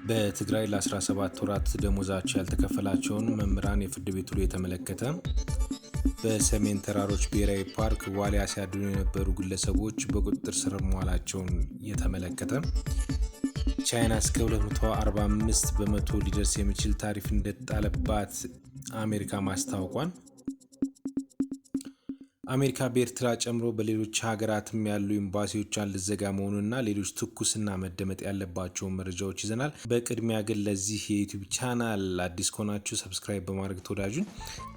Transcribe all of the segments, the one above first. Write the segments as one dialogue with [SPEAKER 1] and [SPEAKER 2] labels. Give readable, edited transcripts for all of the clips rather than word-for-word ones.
[SPEAKER 1] በትግራይ ለ17 ወራት ደሞዛቸው ያልተከፈላቸውን መምህራን የፍርድ ቤት ውሎ የተመለከተ፣ በሰሜን ተራሮች ብሔራዊ ፓርክ ዋልያ ሲያድኑ የነበሩ ግለሰቦች በቁጥጥር ስር መዋላቸውን የተመለከተ፣ ቻይና እስከ 245% ሊደርስ የሚችል ታሪፍ እንደጣለባት አሜሪካ ማስታወቋን፣ አሜሪካ በኤርትራ ጨምሮ በሌሎች ሀገራትም ያሉ ኤምባሲዎቿን ልትዘጋ መሆኑንና ሌሎች ትኩስና መደመጥ ያለባቸውን መረጃዎች ይዘናል። በቅድሚያ ግን ለዚህ የ YouTube channel አዲስ ከሆናችሁ subscribe በማድረግ ተወዳጁን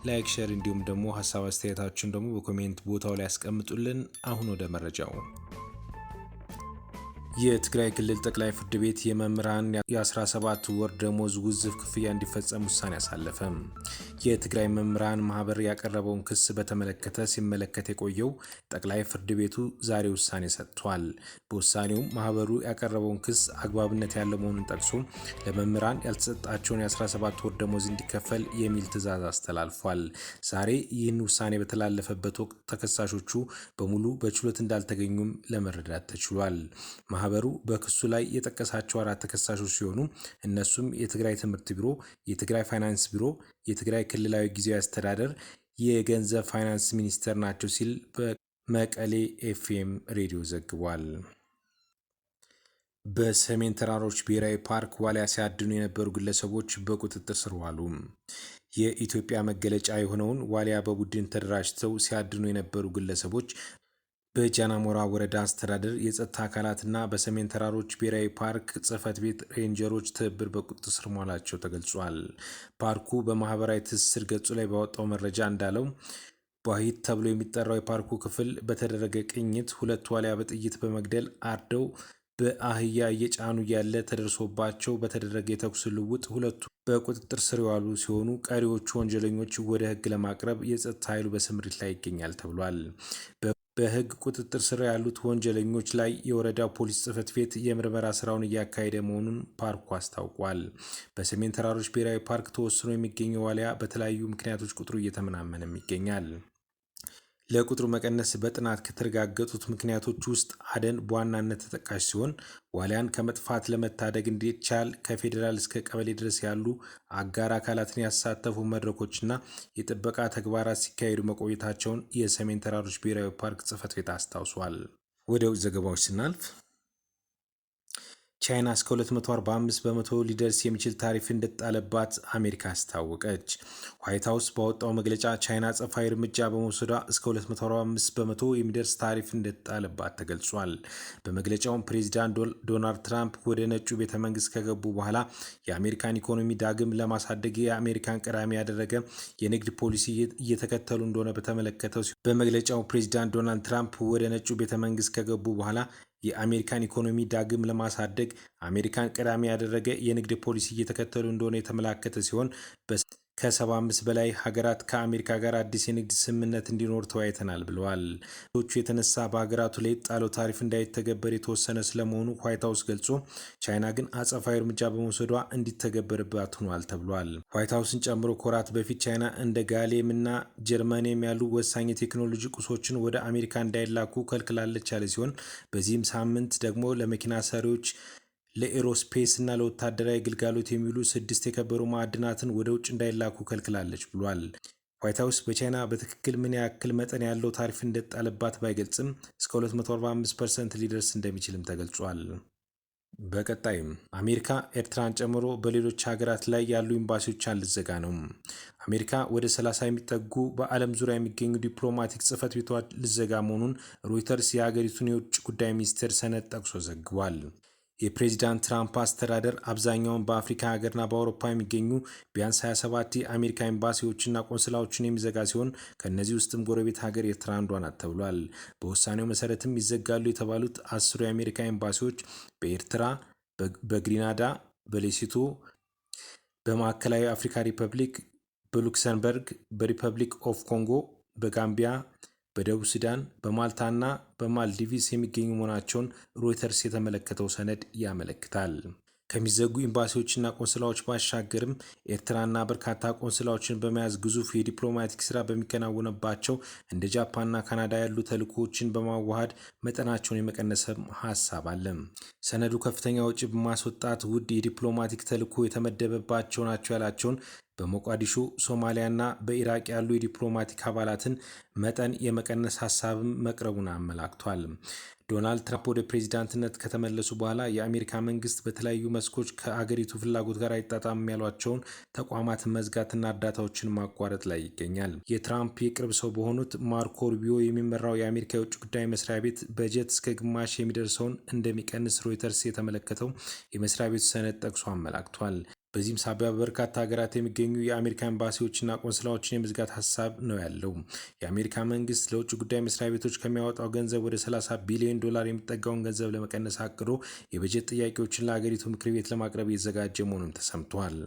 [SPEAKER 1] like፣ share እንዲሁም ደግሞ ሀሳብ አስተያየታችሁን ደግሞ በ comment ቦታው ላይ ያስቀምጡልን። አሁን ወደ መረጃው። የትግራይ ክልል ጠቅላይ ፍርድ ቤት የመምህራን የ17 ወር ደሞዝ ውዝፍ ክፍያ እንዲፈጸም ውሳኔ አሳለፈ። የትግራይ መምህራን ማህበር ያቀረበውን ክስ በተመለከተ ሲመለከት የቆየው ጠቅላይ ፍርድ ቤቱ ዛሬ ውሳኔ ሰጥቷል። በውሳኔውም ማህበሩ ያቀረበውን ክስ አግባብነት ያለው መሆኑን ጠቅሶ ለመምህራን ያልተሰጣቸውን የ17 ወር ደሞዝ እንዲከፈል የሚል ትዕዛዝ አስተላልፏል። ዛሬ ይህን ውሳኔ በተላለፈበት ወቅት ተከሳሾቹ በሙሉ በችሎት እንዳልተገኙም ለመረዳት ተችሏል። ማህበሩ በክሱ ላይ የጠቀሳቸው አራት ተከሳሾች ሲሆኑ እነሱም የትግራይ ትምህርት ቢሮ፣ የትግራይ ፋይናንስ ቢሮ፣ የትግራይ ክልላዊ ጊዜያዊ አስተዳደር፣ የገንዘብ ፋይናንስ ሚኒስቴር ናቸው ሲል በመቀሌ ኤፍኤም ሬዲዮ ዘግቧል። በሰሜን ተራሮች ብሔራዊ ፓርክ ዋልያ ሲያድኑ የነበሩ ግለሰቦች በቁጥጥር ስር ዋሉ። የኢትዮጵያ መገለጫ የሆነውን ዋልያ በቡድን ተደራጅተው ሲያድኑ የነበሩ ግለሰቦች በጃናሞራ ወረዳ አስተዳደር የጸጥታ አካላትና በሰሜን ተራሮች ብሔራዊ ፓርክ ጽሕፈት ቤት ሬንጀሮች ትብብር በቁጥጥር ስር መዋላቸው ተገልጿል። ፓርኩ በማህበራዊ ትስስር ገጹ ላይ ባወጣው መረጃ እንዳለው ቧሂት ተብሎ የሚጠራው የፓርኩ ክፍል በተደረገ ቅኝት ሁለት ዋልያ በጥይት በመግደል አርደው በአህያ እየጫኑ እያለ ተደርሶባቸው በተደረገ የተኩስ ልውውጥ ሁለቱ በቁጥጥር ስር የዋሉ ሲሆኑ ቀሪዎቹ ወንጀለኞች ወደ ሕግ ለማቅረብ የጸጥታ ኃይሉ በስምሪት ላይ ይገኛል ተብሏል። በሕግ ቁጥጥር ስር ያሉት ወንጀለኞች ላይ የወረዳው ፖሊስ ጽሕፈት ቤት የምርመራ ስራውን እያካሄደ መሆኑን ፓርኩ አስታውቋል። በሰሜን ተራሮች ብሔራዊ ፓርክ ተወስኖ የሚገኘው ዋልያ በተለያዩ ምክንያቶች ቁጥሩ እየተመናመነም ይገኛል። ለቁጥሩ መቀነስ በጥናት ከተረጋገጡት ምክንያቶች ውስጥ አደን በዋናነት ተጠቃሽ ሲሆን ዋልያን ከመጥፋት ለመታደግ እንዲቻል ከፌዴራል እስከ ቀበሌ ድረስ ያሉ አጋር አካላትን ያሳተፉ መድረኮችና የጥበቃ ተግባራት ሲካሄዱ መቆየታቸውን የሰሜን ተራሮች ብሔራዊ ፓርክ ጽሕፈት ቤት አስታውሷል። ወደ ውጭ ዘገባዎች ስናልፍ ቻይና እስከ 245% ሊደርስ የሚችል ታሪፍ እንደጣለባት አሜሪካ አስታወቀች። ዋይት ሀውስ ባወጣው መግለጫ ቻይና አጸፋዊ እርምጃ በመውሰዷ እስከ 245% የሚደርስ ታሪፍ እንደጣለባት ተገልጿል። በመግለጫውም ፕሬዚዳንት ዶናልድ ትራምፕ ወደ ነጩ ቤተ መንግስት ከገቡ በኋላ የአሜሪካን ኢኮኖሚ ዳግም ለማሳደግ የአሜሪካን ቀዳሚ ያደረገ የንግድ ፖሊሲ እየተከተሉ እንደሆነ በተመለከተው በመግለጫው ፕሬዚዳንት ዶናልድ ትራምፕ ወደ ነጩ ቤተ መንግስት ከገቡ በኋላ የአሜሪካን ኢኮኖሚ ዳግም ለማሳደግ አሜሪካን ቀዳሚ ያደረገ የንግድ ፖሊሲ እየተከተሉ እንደሆነ የተመላከተ ሲሆን ከ75 በላይ ሀገራት ከአሜሪካ ጋር አዲስ የንግድ ስምምነት እንዲኖር ተወያይተናል ብለዋል። ቹ የተነሳ በሀገራቱ ላይ ጣለው ታሪፍ እንዳይተገበር የተወሰነ ስለመሆኑ ዋይት ሀውስ ገልጾ ቻይና ግን አጸፋዊ እርምጃ በመውሰዷ እንዲተገበርባት ሆኗል ተብሏል። ዋይት ሀውስን ጨምሮ ከወራት በፊት ቻይና እንደ ጋሊየም እና ጀርመኒየም ያሉ ወሳኝ የቴክኖሎጂ ቁሶችን ወደ አሜሪካ እንዳይላኩ ከልክላለች ያለ ሲሆን በዚህም ሳምንት ደግሞ ለመኪና ሰሪዎች፣ ለ aerospace እና ለወታደራዊ ግልጋሎት የሚውሉ ስድስት የከበሩ ማዕድናትን ወደ ውጭ እንዳይላኩ ከልክላለች ብሏል። ዋይት ሀውስ በቻይና በትክክል ምን ያክል መጠን ያለው ታሪፍ እንደጣለባት ባይገልጽም እስከ 245% ሊደርስ እንደሚችልም ተገልጿል። በቀጣይም አሜሪካ ኤርትራን ጨምሮ በሌሎች ሀገራት ላይ ያሉ ኤምባሲዎቿን ልትዘጋ ነው። አሜሪካ ወደ 30 የሚጠጉ በዓለም ዙሪያ የሚገኙ ዲፕሎማቲክ ጽሕፈት ቤቷ ልትዘጋ መሆኑን ሮይተርስ የሀገሪቱን የውጭ ጉዳይ ሚኒስቴር ሰነድ ጠቅሶ ዘግቧል። የፕሬዚዳንት ትራምፕ አስተዳደር አብዛኛውን በአፍሪካ ሀገርና በአውሮፓ የሚገኙ ቢያንስ 27 የአሜሪካ ኤምባሲዎችና ቆንስላዎችን የሚዘጋ ሲሆን ከእነዚህ ውስጥም ጎረቤት ሀገር ኤርትራ አንዷ ናት ተብሏል። በውሳኔው መሰረትም ይዘጋሉ የተባሉት 10ሩ የአሜሪካ ኤምባሲዎች በኤርትራ፣ በግሪናዳ፣ በሌሴቶ፣ በማዕከላዊ አፍሪካ ሪፐብሊክ፣ በሉክሰምበርግ፣ በሪፐብሊክ ኦፍ ኮንጎ፣ በጋምቢያ፣ በደቡብ ሱዳን፣ በማልታና በማልዲቪስ የሚገኙ መሆናቸውን ሮይተርስ የተመለከተው ሰነድ ያመለክታል። ከሚዘጉ ኤምባሲዎችና ቆንስላዎች ባሻገርም ኤርትራና በርካታ ቆንስላዎችን በመያዝ ግዙፍ የዲፕሎማቲክ ስራ በሚከናወንባቸው እንደ ጃፓንና ካናዳ ያሉ ተልእኮዎችን በማዋሃድ መጠናቸውን የመቀነስም ሀሳብ አለ። ሰነዱ ከፍተኛ ወጪ በማስወጣት ውድ የዲፕሎማቲክ ተልእኮ የተመደበባቸው ናቸው ያላቸውን በሞቃዲሾ፣ ሶማሊያና በኢራቅ ያሉ የዲፕሎማቲክ አባላትን መጠን የመቀነስ ሀሳብም መቅረቡን አመላክቷል። ዶናልድ ትራምፕ ወደ ፕሬዚዳንትነት ከተመለሱ በኋላ የአሜሪካ መንግስት በተለያዩ መስኮች ከአገሪቱ ፍላጎት ጋር አይጣጣምም ያሏቸውን ተቋማት መዝጋትና እርዳታዎችን ማቋረጥ ላይ ይገኛል። የትራምፕ የቅርብ ሰው በሆኑት ማርኮ ሩቢዮ የሚመራው የአሜሪካ የውጭ ጉዳይ መስሪያ ቤት በጀት እስከ ግማሽ የሚደርሰውን እንደሚቀንስ ሮይተርስ የተመለከተው የመስሪያ ቤቱ ሰነድ ጠቅሶ አመላክቷል። በዚህም ሳቢያ በበርካታ ሀገራት የሚገኙ የአሜሪካ ኤምባሲዎችና ቆንስላዎችን የመዝጋት ሀሳብ ነው ያለው። የአሜሪካ መንግስት ለውጭ ጉዳይ መስሪያ ቤቶች ከሚያወጣው ገንዘብ ወደ 30 ቢሊዮን ዶላር የሚጠጋውን ገንዘብ ለመቀነስ አቅዶ የበጀት ጥያቄዎችን ለሀገሪቱ ምክር ቤት ለማቅረብ እየተዘጋጀ መሆኑን ተሰምቷል።